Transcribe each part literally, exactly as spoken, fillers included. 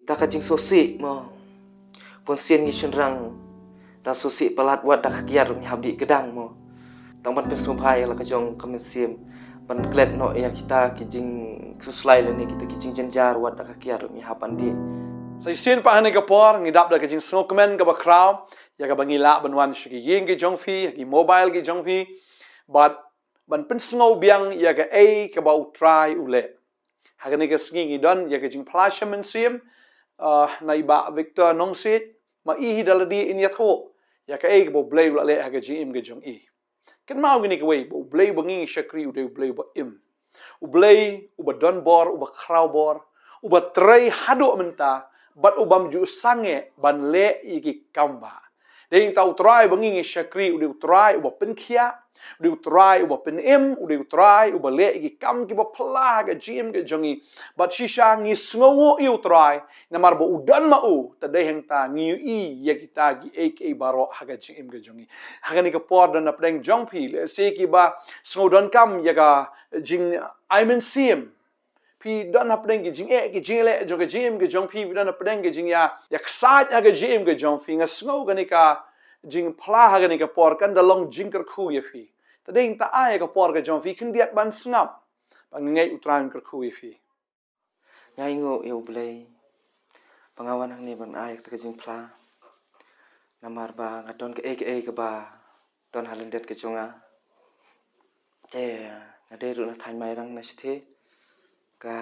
Da ka jingsngewsih mo. Bun sien ngi shynrang da sngewsih palat wat da ka kiad ruh ngi hap dih kdang mo. Tang ban pynsngewbha ïa la ka jong ka mynsiem ban klet noh ïa kita ki jingkhuslai lane kita ki jingjynjar wat da ka kiad ruh ngi hap ban dih. Sa shisien pat ha kane ka por ngi dap da ka jingsngewkmen kaba khraw ïa kaba ngi lah ban wan sha ki ïing ki jong phi, ha ki mobile ki jong phi, bad ban pynsngew biang ïa kaei kaba U Trai u leh. Ha kane ka sngi ngi don ïa ka jingphla sha mynsiem, ah, na i Bah Victor Nongsiej, ma i hi da lade in ïathuh ïa kaei kaba U Blei u la leh ha ka jingim ka jong i. Kynmaw kine kawei, ba U Blei uba ngi shakri u dei U Blei uba im. U Blei uba don bor, uba khraw bor, uba trei haduh mynta, bad ubym ju sangeh ban leh ïa ki kam ba. Dei hangta U Trai uba ngi ngi shakri u dei U Trai uba pynkhiah, u dei U Trai uba pynim, u dei U Trai uba leh ïa ki kam kiba phylla ha ka jingim ka jong ngi. Bad shisha ngi sngewnguh ïa U Trai, namar ba u don ma u, te dei hangta ngi ïohi ïa kita kiei kiei baroh ha ka jingim ka jong ngi. Ha kane ka por don hapdeng jong phi, lehse kiba sngew donkam ïa ka jingai mynsiem. Phi don hapdeng ki jingeh, ki jingleh jong ka jingim ka jong phi, phi don hapdeng ki jingïa, ïa ksaid ha ka jingim ka jong phi, nga sngew kane ka jingphla ha kane ka por kan da long jingkyrkhu ïa phi. Te dei hangta ai ïa ka por ka jong phi khyndiat ban sngap. Ba nga ngeit U Trai un kyrkhu ïa phi. Nga ainguh ïa U Blei ba nga wan hangne ban ai kata ka jingphla. Namar ba nga don kaei kaei kaba don ha lyndet ka jong nga. Te nga dei ruh na thaiñ Mairang na shatei. Ka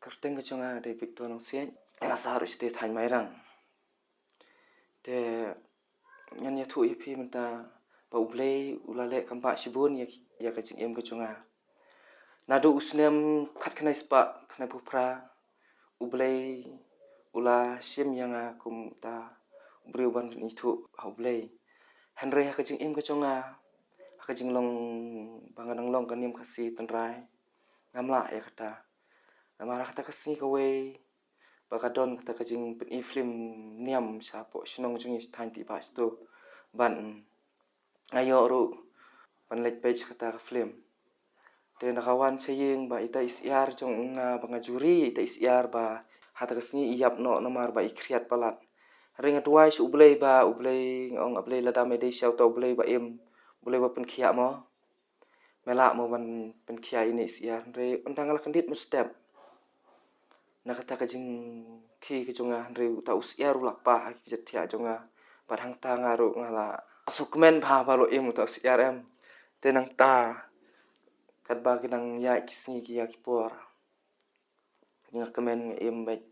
kyrteng ka jong nga dei Victor Nongsiej. Nga sah ruh shatei thaiñ Mairang. Te ngan ïathuh ïa phi mynta ba U Blei u la leh kam bah shibun ïa, ïa ka jingim ka jong nga. Naduh u snem khatkhyndai spah khyndaiphew phra, U Blei u la shim ïa nga kum uta u briew ban ïathuh ha U Blei. Hynrei ha ka jingim ka jong nga, ha ka jinglong ba nga dang long ka niam Khasi tynrai, ngam lah ïa kata. Namar ha kata ka sngi kawei, ba ka don kata ka jingpyni film niam shapoh shnong jong ngi sha thaiñ Tibah shato. Ban nga ïoh ruh ban leit peit sha kata ka film. Te na ka wan sha ïing ba ita i syiar jong nga ba nga juri ita i syiar ba ha kata ka sngi i ïap noh namar ba i khriat palat. Hynrei nga duwai sha U Blei ba U Blei nga ong, A Blei lada me dei sha uta U Blei ba im, U Blei ba pynkhiah mo. Me lah mo ban pynkhiah ïa ine i syiar, hynrei ynda nga la kyndit mynstep na kata ka jingkhie ka jong nga, hynrei uta u syiar u la pah ha ki jait thiah jong nga. Bad hangta nga ruh nga la sngewkmen bha ba la im uta u syiar em. Te nangta katba ki dang ïaid ki sngi ki ïa ki por, nga kmen nga im beit.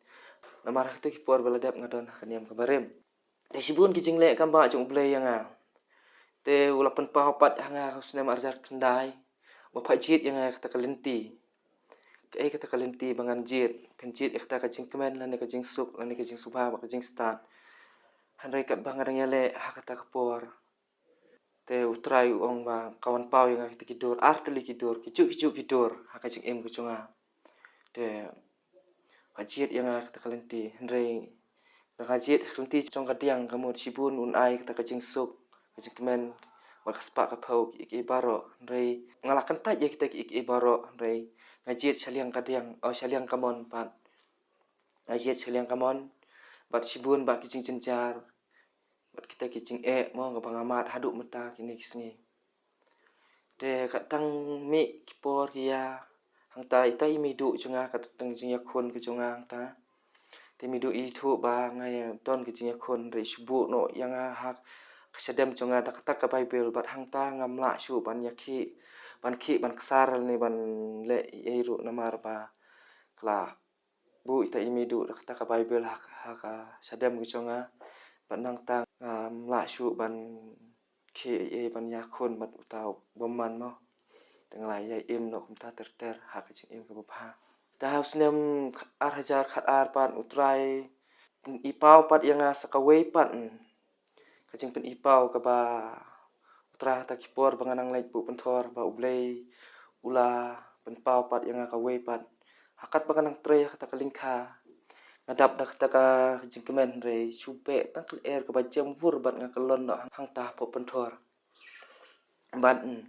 Namar ha kito ki por ba la dep nga don ha ka niam kaba rim. Te shibun ki jingleh kam bah jong U Blei ïa nga. Te u la pynpaw pat ha nga ha u snem arhajar khyndai, ba phah jied ïa nga kata ka lynti. Kaei kata ka lynti ba ngan jied, pynjied ïa kata ka jingkmen lane ka jingsuk lane ka jingsngewbha bad ka jingstad. Hynrei katba nga dang ïaleh ha kata ka por, te U Trai u ong ba ka wan paw ïa nga kita ki dur, ar tylli ki dur, kijuh kijuh ki dur ha ka jingim ka jong nga. Te phah jied ïa nga kata ka lynti, hynrei nga jied ka lynti jong ka diang, ka mut shibun un ai kata ka jingsuk, ka jingkmen, bad ka spah ka phew, kiei kiei baroh. Hynrei nga la kyntait ïa kita kiei kiei baroh, hynrei nga jied sha liang ka diang, oh, sha liang ka mon pat. Nga jied sha liang ka mon bad shibun bad ki jingjynjar bad kita ki jingeh mo, kaba nga mad haduh mynta kine ki sngi. Te katba tang mih ki por ki ïa, hangta ita i meiduh jong nga, katba tang jingïakhun ka jong nga hangta. Te meiduh i thuh ba nga ïa don ka jingïakhun, hynrei shu buh noh ïa nga ha ka shadem jong nga da kata ka Baibl, bad hangta ngam lah shuh ban ïakhih, ban khih, ban ksar ne ban leh ei ei ruh namar ba ka la buh ita i meiduh da kata ka Baibl ha, ha ka shadem ka jong nga. Bad nangta ngam lah shuh ban khih ei ei ban ïakhun bad uta u bymman mo. Te nga la ïa im noh kumta ter ter ha ka jingim kaba bha. Te ha u snem arhajar khatar pat U Trai u pyni paw pat ïa nga sa kawei pat, mm, ka jingpyni paw kaba U Trai ha kita ki por ba nga nang leit buh pynthor ba U Blei u la pynpaw pat ïa nga kawei pat. Ha katba nga nang trei ha kata ka lyngkha, nga dap da kata ka jingkmen, hynrei shu beh tang ka lyer kaba jem vur bad nga kyllon noh hangta hapoh pynthor. Bad, mm,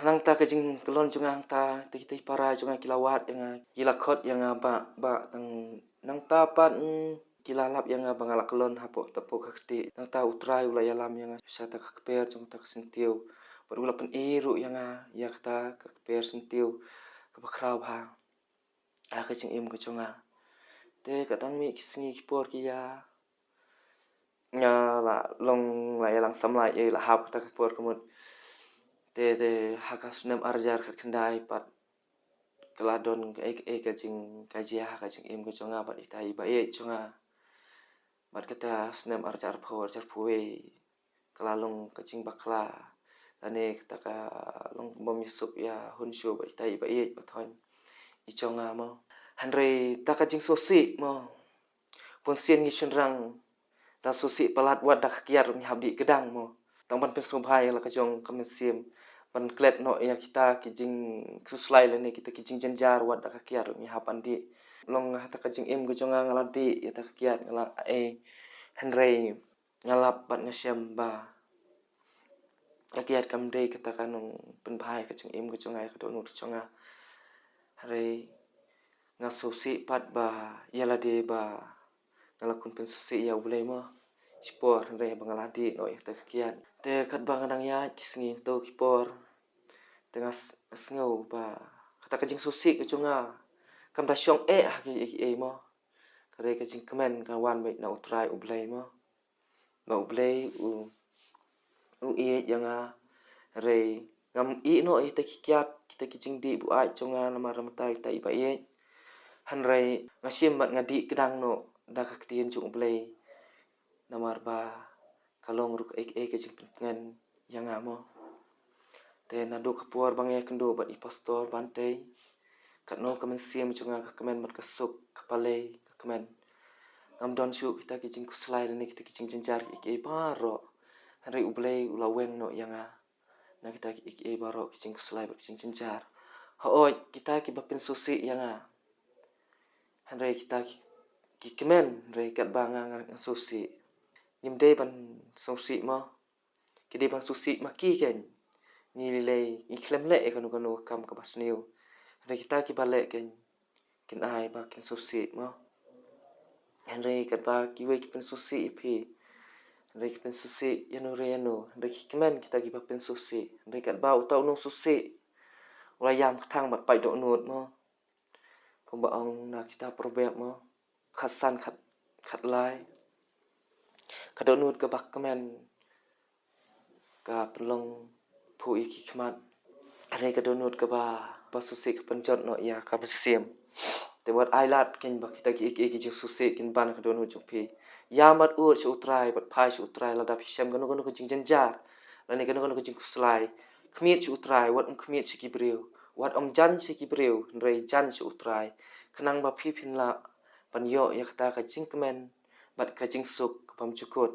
Nangta ka jingkyllon jong nga, nangta kita kita para jong nga ki la wad ïa nga, ki la khot ïa nga ba, ba tang nangta pat, mm, ki la lap ïa nga ba nga la kyllon hapoh, hapoh ka kti. Nangta U Trai u la ïalam ïa nga sha kata ka kper jong kata ka syntiew. Bad u la pyni ruh ïa nga ïa kata ka kper syntiew kaba khraw bha ha ka jingim ka jong nga. Te ka dang mih ki sngi ki por ki ïa, nga la long la ïalang samla ïa la hap kata ka por ka mut. Te, te ha ka snem ar hajar khatkhyndai pat ka la don kaei kaei ka jing, ka jia ha ka jingim ka jong nga bad ita i ba ïeit jong nga. Bad kata snem ar hajar arphew, ar hajar arphew wei, ka la long ka jingbakla lane kata ka long bym ïasuk ïa hun shuh bad ita i ba ïeit ba thoiñ i jong nga mo. Hynrei kata ka jingsngewsih mo, bunsien ngi shynrang da sngewsih palat wat da ka kiad ruh ngi hap dih kdang mo. Tang ban pynsngewbha ïa la ka jong ka mynsiem, ban klet noh ïa kita ki jingkhuslai lane kita ki jingjynjar wat da ka kiad ruh ngi hap ban dih. Long ha kata ka jingim ka jong nga, nga la dih ïa kata ka kiad, nga la ei. Hynrei nga lap bad nga shem ba ka kiad kam dei kata ka nongpynbha ïa ka jingim ka jong nga, ïa ka dohnud ka jong nga. Hynrei nga sngewsih pat ba ïa lade ba nga la khun pynsngewsih ïa U Blei mo. Shipor hynrei ba nga la dih noh ïa kata ka kiad. Te katba nga dang ïaid ki sngi to ki por, te nga s-, nga sngew ba kata ka jingsngewsih ka jong nga kam da shong eh ha kiei kiei mo. Ka dei ka jingkmen ka wan beit na U Trai U Blei mo. Ba U Blei u, u ïeit ïa nga. Hynrei ngam ïeh noh ïa kita ki kiad, kita ki jingdih buaid jong nga namar mynta ita i ba ïeit. Hynrei nga shim bad nga dih kdang noh da ka ktien jong U Blei. Namar ba ka long ruh kaei kaei ka jingpyntngen ïa nga mo. Te naduh ka por ba nga ïakynduh bad i pastor Bantei, katno ka mynsiem jong nga ka kmen bad ka suk ka palei ka kmen. Ngam don shuh kita ki jingkhuslai lane kita ki jingjynjar kiei kiei baroh. Hynrei U Blei u la weng noh ïa nga na kita kiei kiei baroh ki jingkhuslai bad ki jingjynjar. Hooid, kita kiba pynsngewsih ïa nga, hynrei kita ki, ki kmen, hynrei katba nga nga sngewsih. Ngim dei ban sngewsih mo. Ki dei ban sngewsih ma ki keiñ. Ngi lei ngi khlem leh ïa kano kano ka kam kaba sniew. Hynrei kita kiba leh keiñ kin ai ba kin sngewsih mo. Hynrei katba kiwei ki pynsngewsih ïa phi, hynrei ki pynsngewsih ïano re ïano, hynrei ki kmen kita kiba pynsngewsih. Hynrei katba uta u nongsngewsih u la ïam kthang bad pait dohnud mo. Kumba ong na kita Proverb mo, khatsan khat, khatlai. Ka dohnud kaba kmen ka pynlong phuh ïa ki khmat. Hynrei ka dohnud kaba, ba sngewsih ka pynjot noh ïa ka mynsiem. Te wat ai lad keiñ ba kita kiei kiei ki jingsngewsih kin ban ka dohnud jong phi. Ïam bad ud sha U Trai, bad phai sha U Trai lada phi shem kano kano ka jingjynjar lane kano kano ka jingkhuslai. Khmied sha U Trai, wat ym khmied sha ki briew. Wat ym jan sha ki briew, hynrei jan sha U Trai. Khnang ba phi phin lah ban ïoh ïa kata ka jingkmen bad ka jingsuk ka bymjukut.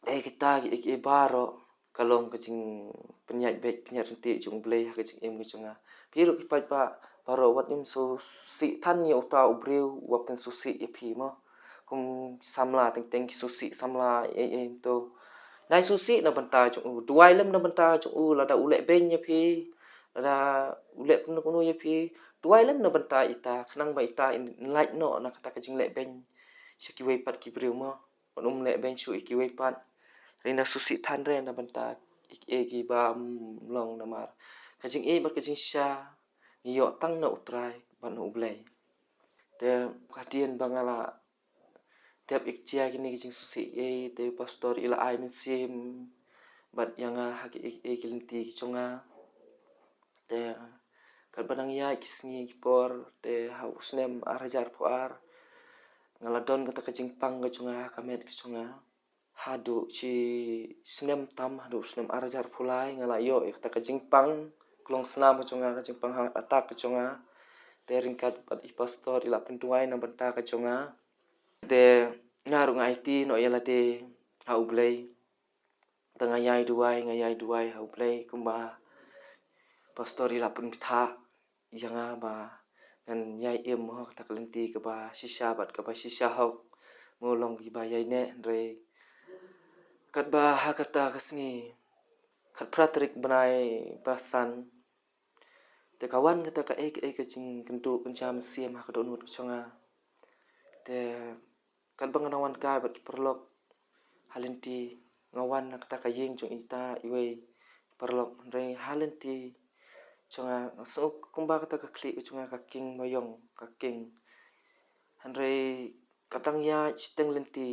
Dei kita kiei kiei baroh ka long ka jingpynïaid beit pynïaid ryntih jong U Blei ha ka jingim ka jong nga. Phi ruh ki paidbah baroh, wat nym sngewsih than ïa uta u briew uba pynsngewsih ïa phi mo. Kum samla, teng teng ki sngewsih samla ei ei to. Nai sngewsih na bynta jong u, duwai lem na bynta jong u, lada u leh beiñ ïa phi, lada u leh kumno kumno ïa phi, duwai lem na bynta ita, khnang ba ita in, in lait noh na kata ka jingleh beiñ sha kiwei pat ki briew mo. Wat nym leh beiñ shuh ïa kiwei pat. Hynrei nai sngewsih than re na bynta kiei kiei kiba ym long namar ka jingïeit bad ka jingshisha ngi ïoh tang na U Trai bad na U Blei. Te hadien ba nga la dep ïa ka jia kine ki jingsngewsih ei, te pastor i la ai mynsiem bad ïa nga ha kiei kiei ki lynti ki jong nga. Te katba nang ïaid ki sngi ki por, te ha u snem ar hajar arphew ar nga la don kata ka jingpang ka jong nga ha ka met ka jong nga. Haduh shi snem tam, haduh snem ar hajar arphew lai nga la ïoh ïa kata ka jingpang klong snam ka jong nga, ka jingpang heart attack ka jong nga. Te ryngkat bad i pastor i la pynduwai na bynta ka jong nga. Te nga ruh nga aiti noh ïa lade ha U Blei. Te nga ïai duwai, nga ïai duwai ha U Blei kumba pastor i la pynbthah ïa nga ba ngan ïai im ha kata ka lynti kaba shisha bad kaba shisha hok. Mo long kiba ïai neh, hynrei katba ha kata ka sngi khatphra tarik bnai ba san. Te ka wan kata kaei kaei ka jingkynduh kynja mynsiem ha ka dohnud ka jong nga. Te katba nga dang wan kai bad ki paralok ha lynti, nga wan na kata ka ïing jong ita iwei i paralok, hynrei ha lynti jong nga nga sngew kumba kata ka khlieh ka jong nga ka king maïong, ka king. Hynrei ka dang ïaid shiteng lynti.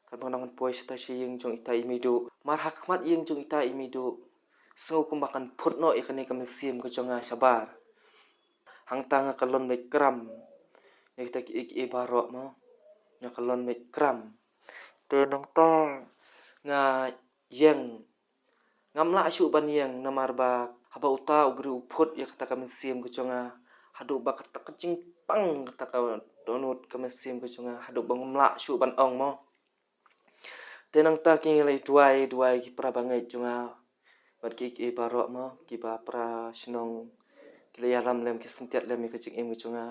Katba nga dang wan poi shata sha ïing jong ita i meiduh, mar ha khmat ïing jong ita i meiduh, sngew kumba kan phut noh ïa kane ka mynsiem ka jong nga shabar. Hangta nga kyllon beit kram ïa kita kiei kiei baroh mo. Nga kyllon beit kram. Te nangta nga ïeng, ngam lah shuh ban ïeng namar ba haba uta u briew u phut ïa kata ka mynsiem ka jong nga, haduh ba kata ka jingpang kata ka dohnud ka mynsiem ka jong nga, haduh ba ngam lah shuh ban ong mo. Te nangta ki la ïa duwai, duwai ki para bangeit jong nga bad kiei kiei baroh mo, kiba para shnong, ki la ïalam lem, ki syntiat lem ïa ka jingim ka jong nga.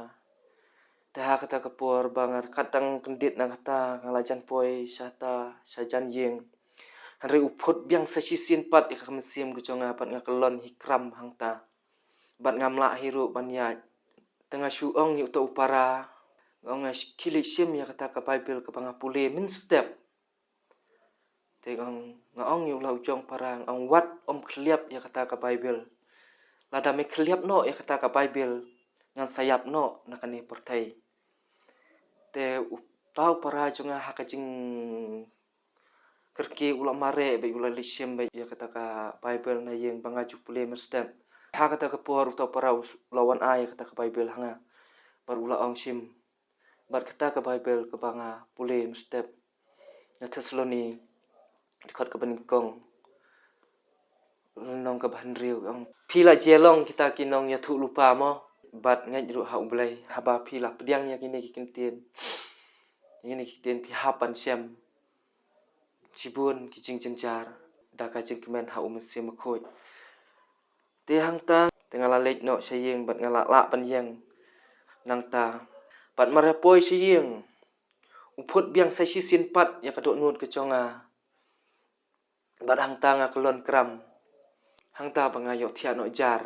Te ha kata ka por ba nga ryngkat dang kyndit na kata, nga la jan poi shata sha jan ïing, hynrei u phut biang sa shisien pat ïa ka mynsiem ka jong nga bad nga kyllon hi kram hangta. Bad ngam lah hi ruh ban ïaid. Te nga shu ong ïa uta u para, nga ong, nga khie leit shim ïa kata ka Baibl kaba nga pule mynstep. Te nga ong, nga ong ïa u la u jong para, nga ong, wat ym khylliap ïa kata ka Baibl. Lada me khylliap noh ïa kata ka Baibl, ngan sa ïap noh na kane pyrthei. Te uta u para jong nga ha ka jingkyrkieh u la mareh beit, u la leit shim beit ïa kata ka Baibl na ïing ba nga ju pule mynstep. Ha kata ka por uta u para u la wan ai ïa kata ka Baibl ha nga bad u la ong, shim. Bad kata ka Baibl kaba nga pule mynstep na Thessaloni, dkhot kaba nyngkong, lynnong kaba hynriew, ong, phi la jia long kita ki nongïathuhlypa mo, bad ngeit ruh ha U Blei, haba phi la pdiang ïa kine ki ktien, kine ki ktien phi hap ban shem shibun ki jingjynjar da ka jingkmen ha U Mynsiem Bakhuid. Te hangta te nga la leit noh sha ïing bad nga la lah ban ïeng nangta. Bad mar nga poi sha ïing, u phut biang sa shisien pat ïa ka dohnud ka jong nga. Bad hangta nga kyllon kram, hangta ba nga ïohthiah noh jar.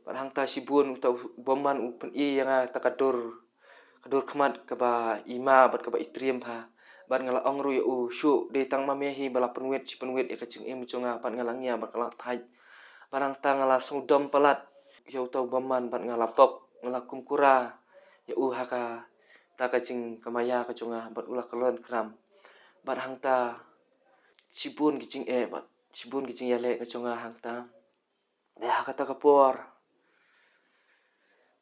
Bad hangta shibun uta u bymman u pyni ïa nga kata ka dur, ka dur khmat kaba i ma bad kaba i triem bha. Bad nga la ong ruh ïa u, shuh, dei tang ma me hi ba la pynwit shi pynwit ïa ka jingim jong nga. Bad nga la ngiah bad nga la thait. Bad hangta nga la sngewdom palat ïa uta u bymman bad nga la pok, nga la kumkura ïa u ha kata ka jingkmen ïa ka jong nga bad u la kyllon kram. Bad hangta shibun ki jingeh bad shibun ki jingïaleh ka jong nga hangta. Te ha kata ka por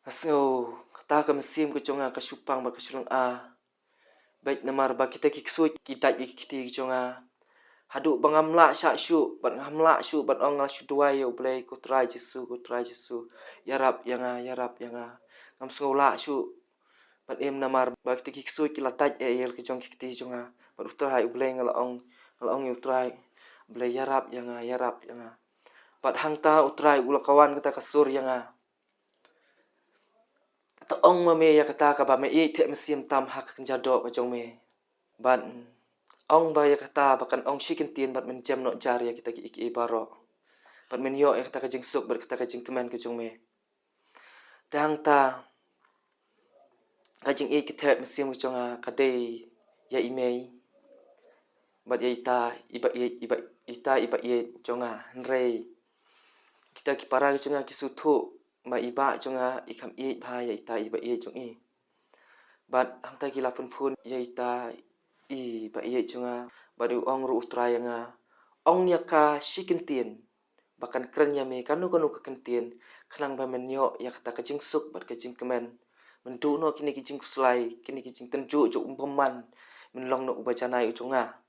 nga sngew kata ka mynsiem ka jong nga ka shu pang bad ka shu lynga beit namar ba kita ki ksuid ki dait ïa ki kti ki jong nga. Haduh ba ngam lah shah shuh bad ngam lah shuh ban ong, nga la shu duwai ïa U Blei, ko Trai Jisu, ko Trai Jisu, ïarap ïa nga, ïarap ïa nga. Ngam sngew lah shuh ban im namar ba kita ki ksuid ki la dait ïa ïa ka jong ki kti jong nga. Bad U Trai U Blei nga la ong, nga la ong ïa U Trai U Blei, ïarap ïa nga, ïarap ïa nga. Bad hangta U Trai u la ka wan kata ka sur ïa nga. To ong ma me ïa kata kaba me ïeit theh mynsiem tam ha ka kynja doh ka jong me. Bad ong ba ïa kata ba kan ong shi kyntien bad men jem noh jar ïa kita kiei kiei baroh. Bad men ïoh ïa kata ka jingsuk bad kata ka jingkmen ka jong me. Te hangta ka jingïeit ka theh mynsiem ka jong nga ka dei ïa i mei bad ïa ita iba ïeit, iba, ita iba ïeit jong nga. Hynrei kita ki para ki jong nga ki sngewthuh ba i bah jong nga i kham ïeit bha ïa ita iba ïeit jong i. Bad hangta ki la phone phone ïa ita iba ïeit jong nga bad u ong ruh U Trai ïa nga, ong ïa ka shi kyntien ba kan kren ïa me kano kano ka kyntien, khnang ba men ïoh ïa kata ka jingsuk bad ka jingkmen. Men duh noh kine ki jingkhuslai, kine ki jingtynjuh jong u bymman, men long noh uba janai u jong nga.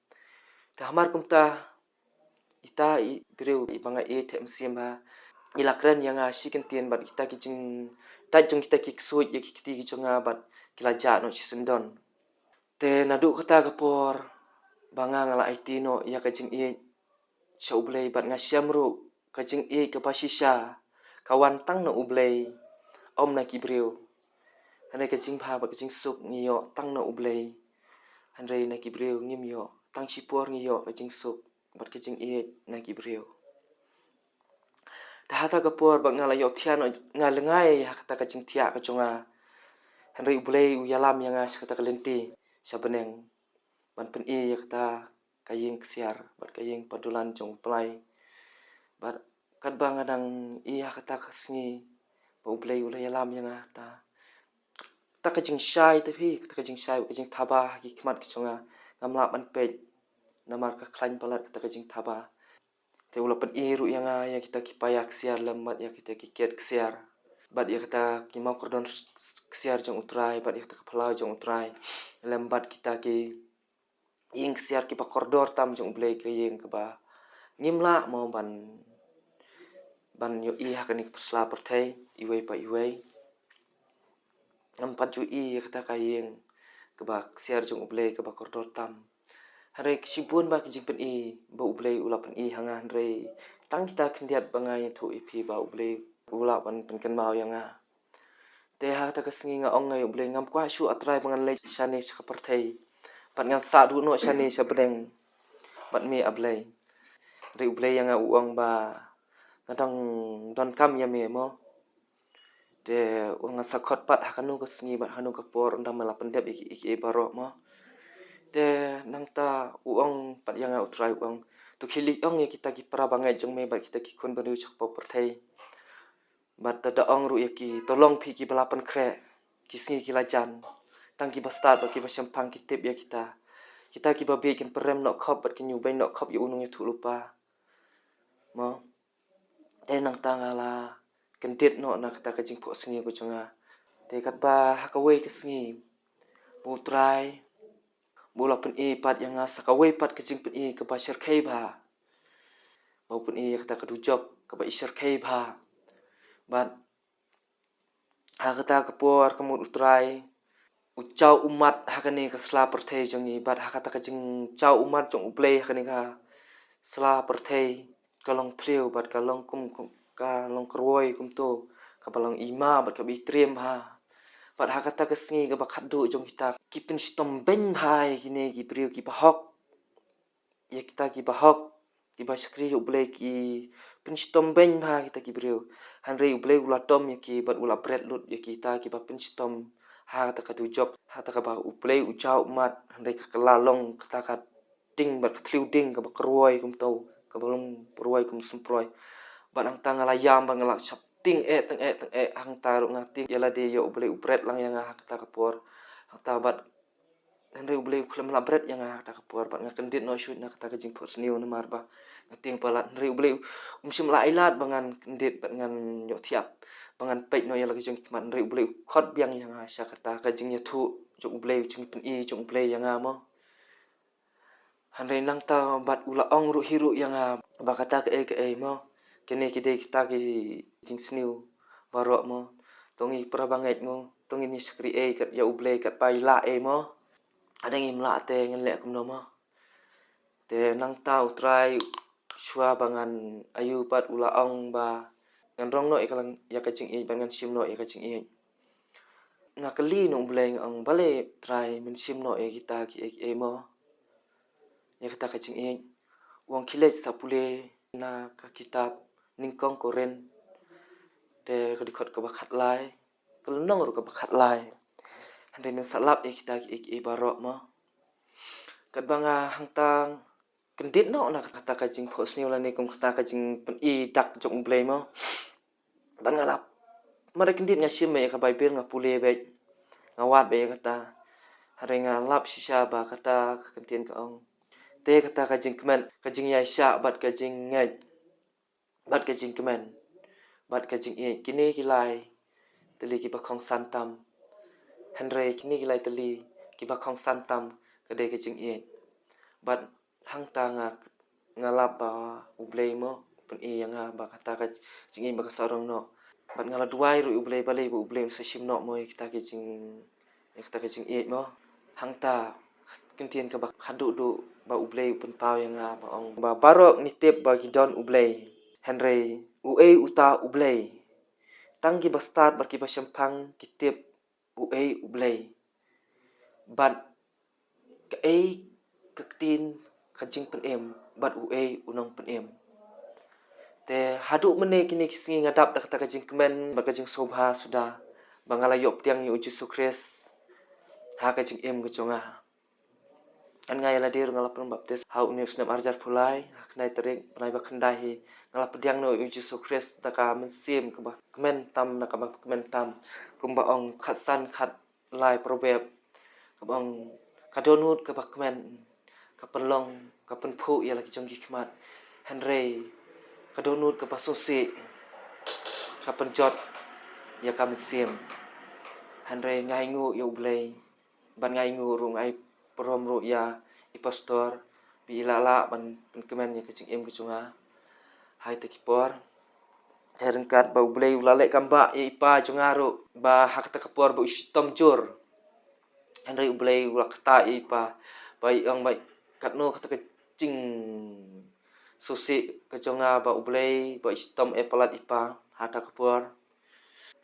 Te hamar kumta, ita i briew iba nga ïeit theh mynsiem bha, i la kren ïa nga shi kyntien bad kita ki jing, dait jong kita ki ksuid ïa ki kti ki jong nga bad ki la jah noh shi syndon. Te naduh kata ka por ba nga nga la aiti noh ïa ka jingïeit sha U Blei bad nga shem ruh ka jingïeit kaba shisha ka wan tang na U Blei, ym na ki briew. Hynrei ka jingbha bad ka jingsuk ngi ïoh tang na U Blei. Hynrei na ki briew ngim ïoh, tang shipor ngi ïoh ka jingsuk. bad ka jingïeit na ki briew. Te ha kata ka por ba nga la ïohthiah, nga lyngngai ha kata ka jingthiah ka jong nga. Hynrei U Blei u ïalam ïa nga sha kata ka lynti sha bneng ban pyni ïa kata ka ïing ksiar bad ka ïing padulan jong U Blei. Bad katba nga dang i ha kata ka sngi ba U Blei u la ïalam ïa nga, kata, kata ka jingshai te phi, kata ka jingshai, ka jingthaba ha ki khmat ka jong nga, ngam lah ban peit namar ka khlaiñ palat kata ka jingthaba. Te u la pyni ruh ïa nga ïa kita ki paia ksiar lem bad ïa kita ki kiad ksiar, bad ïa kata ki mawkordor ksiar jong U Trai, bad ïa kata ka phyllaw jong U Trai lem bad kita ki ïing ksiar kiba kordor tam jong U Blei, ka ïing kaba ngim lah mo ban, ban ïohi ha kane ka sla pyrthei iwei pa iwei. Ngam pat ju i ïa kata ka ïing kaba ksiar jong U Blei kaba kordor tam. Hynrei ka shibun ba ka jingpyni ba U Blei u la pyni ha nga, hynrei tang kita khyndiat ba nga ïathuh ïa phi ba U Blei u lah ban pynkynmaw ïa nga. Te ha kata ka sngi nga ong ïa U Blei, ngam kwah shuh A Trai ba ngan leit shane sha ka pyrthei, bad ngan sah duh noh shane sha bneng bad me A Blei. Hynrei U Blei ïa nga u ong ba nga dang donkam ïa me mo. Te u ong ngan sa khot pat ha kano ka sngi bad ha kano ka por, ynda me la pyndep ïa ki, ïa ki baroh mo. Te nangta u ong pat ïa nga U Trai, u ong, to khie leit ong ïa kita ki para bangeit jong me bad kita ki khun bynriew sha ka pyrthei. Bad to da ong ruh ïa ki, to long phi kiba la pynkhreh, ki sngi ki la jan. Tang kiba stad bad kiba shemphang ki tip ïa kita. Kita kiba bieit kin pyrem noh khop bad kin ïubeiñ noh khop ïa u nongïathuhlypa mo. Te nangta nga la kyndit noh na kata ka jingphohsniew ka jong nga. Te katba ha kawei ka sngi ba U Trai ba u la pyni pat ïa nga sa kawei pat ka jingpyni kaba shyrkhei bha. Ba u pyni ïa kata ka dujok kaba i shyrkhei bha. Bad ha kata ka por ka mut U Trai u jaw ummat ha kane ka sla pyrthei jong ngi, bad ha kata ka jingjaw ummat jong U Blei ha kane ka sla pyrthei ka long thliew bad ka long kum, kum, ka long kyrwoi kumto, kaba long i ma bad kaba i triem bha. Bad ha kata ka sngi kaba khatduh jong kita ki pynshitom beiñ bha ïa kine ki briew kiba hok, ïa kita kiba hok, kiba shakri ïa U Blei, ki pynshitom beiñ bha kita ki briew. Hynrei U Blei u la dom ïa ki bad u la bret lut ïa kita kiba pynshitom ha kata ka dujok, ha kata kaba U Blei u jaw ummat, hynrei ka la long kata ka ding bad ka thliew ding kaba kyrwoi kumto, kaba long kyrwoi kum sumproi. Bad hangta nga la ïam bad nga la shah tieng eh, tieng eh, tieng eh, hangta ruh nga tieng ïa lade ïa U Blei u bret lang ïa nga ha kata ka por. Hangta bad hynrei U Blei u khlem lah bret ïa nga ha kata ka por bad nga kyndit noh shuh na kata ka jingphohsniew namar ba nga tieng palat. Hynrei U Blei um shym lah ai lad ba ngan kyndit bad ngan ïohthiah ba ngan peit noh ïa la ka jong ki khmat. Hynrei U Blei u khot biang ïa nga sha kata ka jingïathuh jong U Blei, u jingpyni jong U Blei ïa nga mo. Hynrei nangta bad u la ong ruh hi ruh ïa nga ba kata kaei kaei mo, kine ki dei kita ki jingsniew baroh mo. To ngi para bangeit mo, to ngin ïa shakri ei kat ïa U Blei katba i lah ei mo. Lada ngim lah te ngin leh kumno mo. Te nangta U Trai shuwa ba ngan ïoh pat u la ong ba ngan rong noh ïa ka lang, ïa ka jingïeit, ba ngan shim noh ïa ka jingïeit. Nga kylli na U Blei, nga ong, balei Trai men shim noh ïa kita kiei kiei mo, ïa kata ka jingïeit? U ong khie leit sa pule na ka kitab Nyngkong Korinth, te ka dkhot kaba khatlai, ka lynnong ruh kaba khatlai. Hynrei men sa lap ïa kita kiei kiei baroh mo. Katba nga hangta kyndit noh na kata ka jingphohsniew lane kum kata ka jingpyni dak jong U Blei mo. Bad nga lap. Mar ba kyndit nga shim beit ïa ka Baibl, nga pule beit, nga wad beit ïa kata. Hynrei nga lap shisha ba kata ka ktien ka ong, te kata ka jingkmen, ka jingïaishah bad ka jingngeit bad ka jingkmen bad ka jingïeit, kine ki lai tylli kiba kongsan tam. Hynrei kine ki lai tylli kiba kongsan tam ka dei ka jingïeit. Bad hangta nga, nga lap ba U Blei mo u pyni ïa nga ba kata ka jingïeit ba ka sa rong noh. Bad nga la duwai ruh ïa U Blei, balei ba U Blei un sa shim noh mo ïa kita ki jing, ïa kata ka jingïeit mo. Hangta ka ktien kaba khatduh duh ba U Blei u pynpaw ïa nga ba ong ba baroh ngi tip ba ki don U Blei. Hynrei uei uta U Blei? Tang kiba stad bad kiba shemphang ki tip uei U Blei. Bad kaei ka ktien ka jingpynim bad uei u nongpynim. Te haduh mynne kine ki sngi nga dap da kata ka jingkmen bad ka jingsngewbha suda ba nga la ïoh pdiang ïa u Jisu Khrist ha ka jingim ka jong nga. Nga ïa lade ruh nga la pynbaptis ha une u snem arhajar arphew lai, ha khyndai tarik bnai ba khyndai hi. Nga la pdiang noh ïa u Jisu Khrist da ka mynsiem kaba kmen tam, da kaba kmen tam. Kumba ong khatsan khatlai Proverb, kaba ong ka dohnud kaba kmen ka pynlong, ka pynphuh ïa la ki jong ki khmat. Hynrei ka dohnud kaba sngewsih ka pynjot ïa ka mynsiem. Hynrei nga ainguh ïa U Blei, bad nga ainguh ruh, nga ai burom ruh ïa i pastor ba i la lah ban pynkmen ïa ka jingim ka jong nga ha kata ki por. Te ryngkat ba U Blei u la leh kam bah ïa i pa jong nga ruh ba ha kata ka por ba u shitom jur. Hynrei U Blei u la ktah ïa i pa ba i ong ba katno kata ka jingsngewsih ka jong nga ba U Blei ba i shitom eh palat i pa ha kata ka por.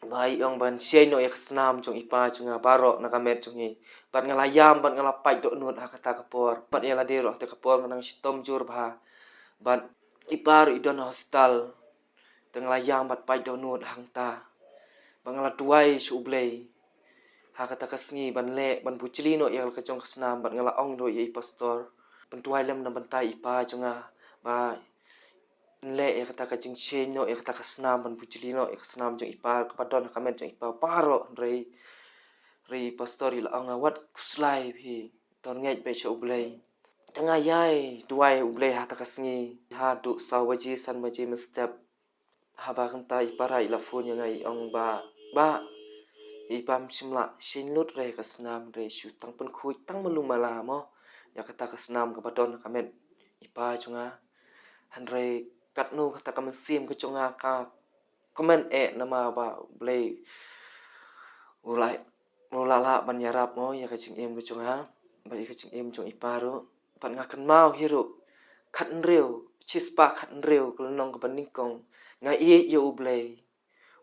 Ba i ong ban shai noh ïa ka snam jong i pa jong nga baroh na ka met jong i. Bad nga la ïam bad nga la pait dohnud ha kata ka por. Bad ïa lade ruh ha kata ka por nga nang shitom jur bha. Bad i pa ruh i don ha hospital. Te nga la ïam bad pait dohnud hangta. Bad nga la duwai sha U Blei ha kata ka sngi ban leh, ban bujli noh ïa la ka jong ka snam, bad nga la ong ruh ïa i pastor ban duwai lem na bynta i pa jong nga ba leh ïa kata ka jingshai noh ïa kata ka snam, ban bujli noh ïa ka snam jong i pa kaba don ha ka met jong i pa baroh. Hynrei, hynrei i pastor i la ong, wat khuslai phi, to ngeit beit sha U Blei. Te nga ïai duwai U Blei ha kata ka sngi haduh saw baje san baje mynstep. Haba kumta i para i la phone ïa nga i ong ba, bah, i pa, ym shym lah shai lut re ka snam re, shu tang pynkhuid tang malu mala mo ïa kata ka snam kaba don ha ka met i pa jong nga. Hynrei katno kata ka mynsiem ka jong nga ka kmen eh namar ba U Blei u la, u la lah ban ïarap mo ïa ka jingim ka jong nga bad ïa ka jingim jong i pa ruh. Bad nga kynmaw hi ruh, khathynriew, shispah khathynriew ka lynnong kaba nyngkong nga ïeit ïa U Blei.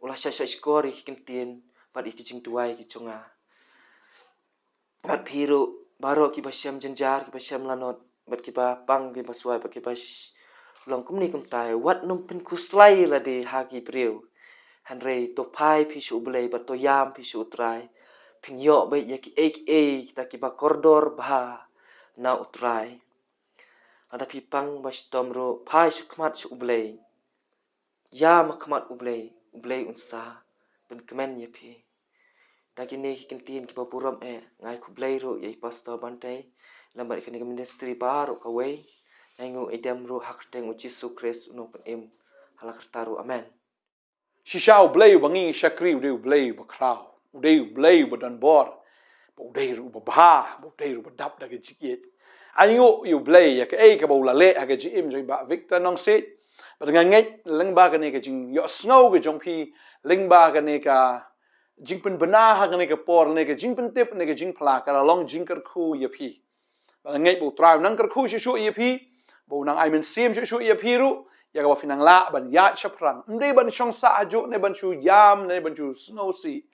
U la shah shah shkor ïa ki ktien bad ïa ki jingduwai ki jong nga. Bad phi ruh baroh kiba shem jynjar, kiba shem lanot, bad kiba pang, kiba swai, bad kiba sh-, long kumne kumtai, wat nym pynkhuslai lade ha ki briew. Hynrei to phai phi sha U Blei bad to ïam phi sha U Trai. Phin ïoh beit ïa kiei kiei kita kiba kordor bha na U Trai. Lada phi pang ba shitom ruh, phai sha khmat sha U Blei. Ïam ha khmat U Blei, U Blei un sa pynkmen ïa phi. Da kine ki ktien kiba burom eh, nga ai khublei ruh ïa i Pastor Bantei lem bad ïa kane ka ministry baroh kawei. Nga ainguh ïa dem ruh ha ka kyrteng U Jisu Khrist U Nongpynim, ha la karta ruh. Amen. Shisha U Blei uba ngi shakri u dei U Blei uba khraw, u dei U Blei uba don bor, bad u dei ruh uba bha, bad u dei ruh uba dap da ka jingïeit. Ainguh ïa U Blei ïa kaei kaba u la leh ha ka jingim jong i Bah Victor Nongsiej. Bad nga ngeit lyngba kane ka jingïohsngew ka jong phi, lyngba kane ka jingpynbna ha kane ka por, kane ka jingpyntip, kane ka jingphla, ka la long jingkyrkhu ïa phi. Bad nga ngeit ba U Trai un nang kyrkhu shuh shuh ïa phi, ba un nang ai mynsiem shuh shuh ïa phi ruh, ïa kaba phin nang lah ban ïaid shaphrang. Ym dei ban shong sah hajuh ne ban shu ïam ne ban shu sngewsih.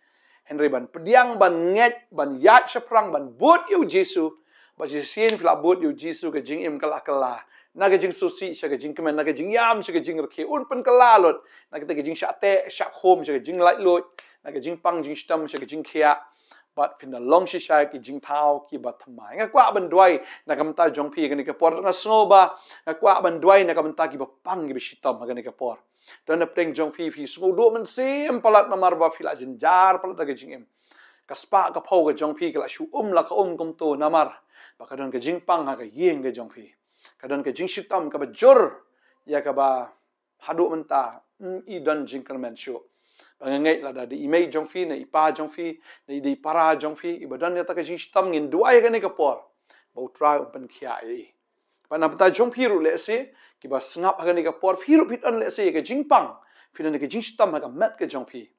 Hynrei ban pdiang, ban ngeit, ban ïaid shaphrang, ban bud ïa U Jisu. Ba shisien phi la bud ïa U Jisu ka jingim ka la kylla. Na ka jingsngewsih sha ka jingkmen, na ka jingïam sha ka jingrkhie, un pynkylla lut. Na kata ka jingshah teh shah khum sha ka jinglaitluid, na ka jingpang jingshitom sha ka jingkhiah. Bad phin da long shisha ki jingthaw kiba thymmai. Nga kwah ban duwai na ka bynta jong phi kane ka por, nga sngew ba nga kwah ban duwai na ka bynta kiba pang kiba shitom ha kane ka por. Don na pdeng jong phi, phi sngewduh mynsiem palat namar ba phi la jynjar palat da ka jingim. Ka spah ka phew ka jong phi ka la shu um la ka um kumto namar ba ka don ka jingpang ha ka ïing ka jong phi. Ka don ka jingshitom kaba jur ïa kaba haduh mynta, mm, i don jingkyrmen shuh. Ba nga ngeit lada dei i mei jong phi, ne i pa jong phi, ne i dei i para jong phi iba don ïa kata ka jingshitom, ngin duwai ha kane ka por ba U Trai un pynkhiah ïa i. Bad na bynta jong phi ruh lehse, kiba sngap ha kane ka por, phi ruh phi don lehse ïa ka jingpang, phi don ïa ka jingshitom ha ka met ka jong phi.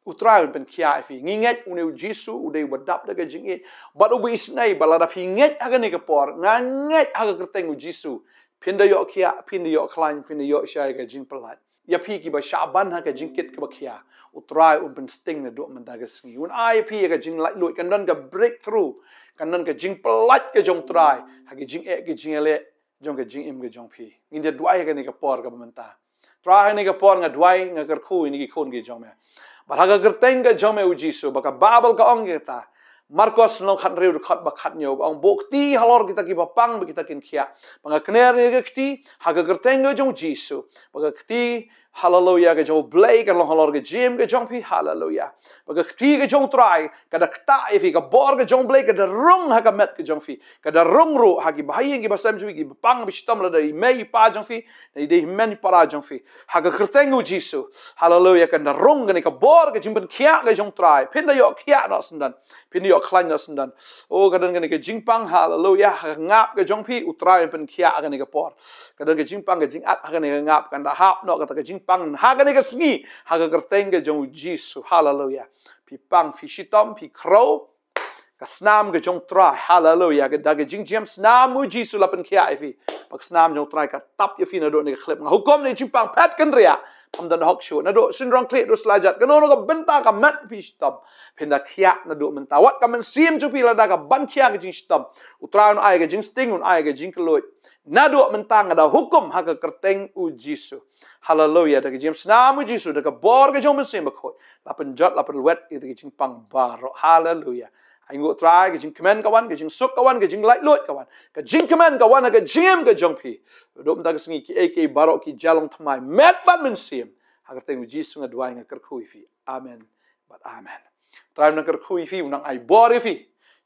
U Trai un pynkhiah ïa phi. Ngi ngeit une U Jisu u dei uba dap da ka jingïeit bad uba isynei, ba lada phi ngeit ha kane ka por, nga ngeit ha ka kyrteng U Jisu, phin da ïoh khiah, phin da ïoh khlaiñ, phin da ïoh shai ka jingpyllait. Ïa phi kiba shah ban ha ka jingkit kaba khia, U Trai un pynsting naduh mynta ka sngi. Un ai ïa phi ïa ka jinglaitluid, kan don ka breakthrough, kan don ka jingpyllait ka jong U Trai ha ka jingeh ka jingïaleh jong ka jingim ka jong phi. Ngin ïa duwai ha kane ka por kaba mynta. Trai, ha kane ka por nga duwai, nga kyrkhu ïa kine ki khun ki jong me. Bad ha ka kyrteng ka jong me U Jisu, ba ka Baibl ka ong kita. Markos lynnong khathynriew dkhot ba khathynñiew, ba ong, buh kti halor kita kiba pang ba kita kin khiah. Ba nga kner ïa ka kti ha ka kyrteng ka jong U Jisu. Ba ka kti, haleluya, ka jong U Blei kan long halor ka jingim ka jong phi, haleluya. Ba ka kti ka jong U Trai ka da ktah ïa phi, ka bor ka jong U Blei ka da rung ha ka met ka jong phi, ka da rung ruh ha kiba ha ïing kiba sem jong phi, kiba pang ba shitom, lada i mei i pa jong phi, lada i dei i hynmen i para jong phi. Ha ka kyrteng U Jisu, haleluya, kan da rung kane ka bor ka jingpynkhiah ka jong U Trai. Phin da ïoh khiah noh syndon. Phin da ïoh khlaiñ noh syndon. Oh, ka don kane ka jingpang, haleluya, ha ka ngap ka jong phi, U Trai un pynkhiah ha kane ka por. Ka don ka jingpang, ka jingat ha kane ka ngap, kan da hap noh kata ka jingpang ha kane ka sngi, ha ka kyrteng ka jong U Jisu, haleluya. Phi pang, phi shitom, phi khrew, ka snam ka jong U Trai, haleluya, ka da ka jingjam snam U Jisu la pynkhiah ïa phi. Ba ka snam jong U Trai ka tap ïa phi naduh kane ka khyllipmat. Nga hukum ïa ka jingpang phet kynriah, pham don hok shuh, naduh synrong khlieh, naduh sla jat, kano kano ka bynta ka met phi shitom, phin da khiah naduh mynta. Wat ka mynsiem jong phi lada ka ban khia ka jingshitom, U Trai un ai ka jingsting, un ai ka jingkylluid. Naduh mynta nga da hukum ha ka kyrteng U Jisu. Haleluya, da ka jingjam snam U Jisu, da ka bor ka jong U Mynsiem Bakhuid, la pynjot, la pynlwet ïa ka jingpang baroh. Haleluya. Ai nguh Trai, ka jingkmen ka wan, ka jingsuk ka wan, ka jinglaitluid ka wan, ka jingkmen ka wan ha ka jingim ka jong phi. Naduh mynta ka sngi, kiei kiei baroh ki jia long thymmai met bad mynsiem. Ha ka kyrteng U Jisu nga duwai, nga kyrkhu ïa phi. Amen bad amen. Trai un nang kyrkhu ïa phi, un nang ai bor ïa phi.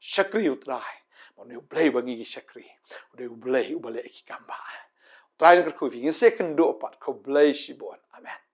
Shakri U Trai. Ba une U Blei ba ngi ki shakri u dei U Blei uba leh ki kam ba. Trai un nang kyrkhu ïa phi. Ngin sa ïakynduh pat. Khublei shibun. Amen.